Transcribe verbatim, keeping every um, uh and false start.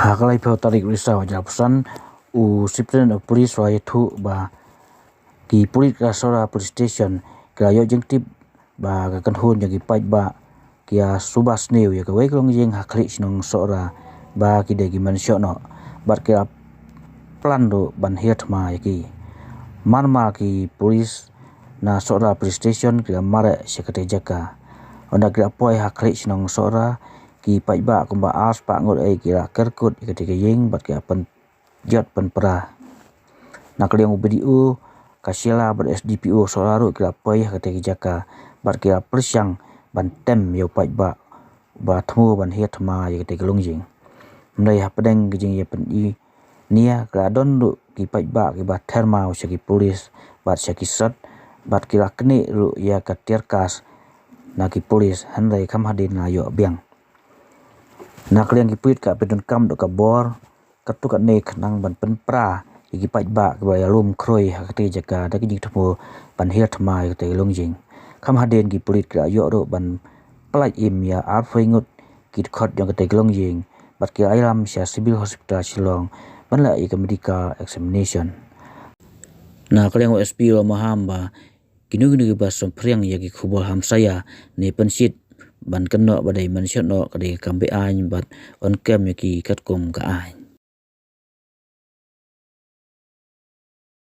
Ha ka laiphew tarik Risaw hajar arphew san, u Superintendent of Police u la ïathuh ba ki pulit ka Sohra Police Station ki la ïoh jingtip ba ka kynhun jong ki paidbah ki ïa suba sniew ïa kawei ka longïing ha khlieh shnong Sohra ba ki dei ki mynshohnoh bad ki la plan ruh ban hiar thma ïa ki. Mar mar ki pulit na Sohra Police Station ki la mareh sha katei ka jaka. Hynda ki la poi ha khlieh shnong Sohra, ki paidbah kumba arspah ngut ei ki la kyrkut ïa katei ka ïing bad ki la pynjot pynpra. Na ka liang u B D O ka Shella bad S D P O Sohra ruh ki la poi ha katei ka jaka bad ki la pyrshang ban tem ïa u paidbah ba thmu ban hiar thma ïa katei ka longïing. Hynrei hapdeng ka jingïapyni nia ka la don ruh ki paidbah kiba ther maw sha ki pulit bad sha ki sot bad ki la knieh ruh ïa ka tear gas na ki pulit, hynrei kham hadien la ïoh biang. Na ka liang ki pulit ka pyndonkam da ka bor katto katne khnang ban pynpra ïa ki paidbah kiba ïalum khroi ha katei ka jaka da ka jingthmu ban hiar thma ïa katei ka longïing. Kham hadien ki pulit ki la ïoh ruh ban pyllait im ïa arphew ngut ki dkhot jong katei ka longïing bad ki la ïalam sha Civil Hospital Shillong ban leh ïa ka medical examination. Na ka liang u S P u la maham ba kino kino kiba sngewphriang ïa ki khubor hamsaïa ne pynshit ban kynnoh ba dei mynshohnoh ka dei ka kam beaiñ bad yn kem ïa ki katkum ka aiñ.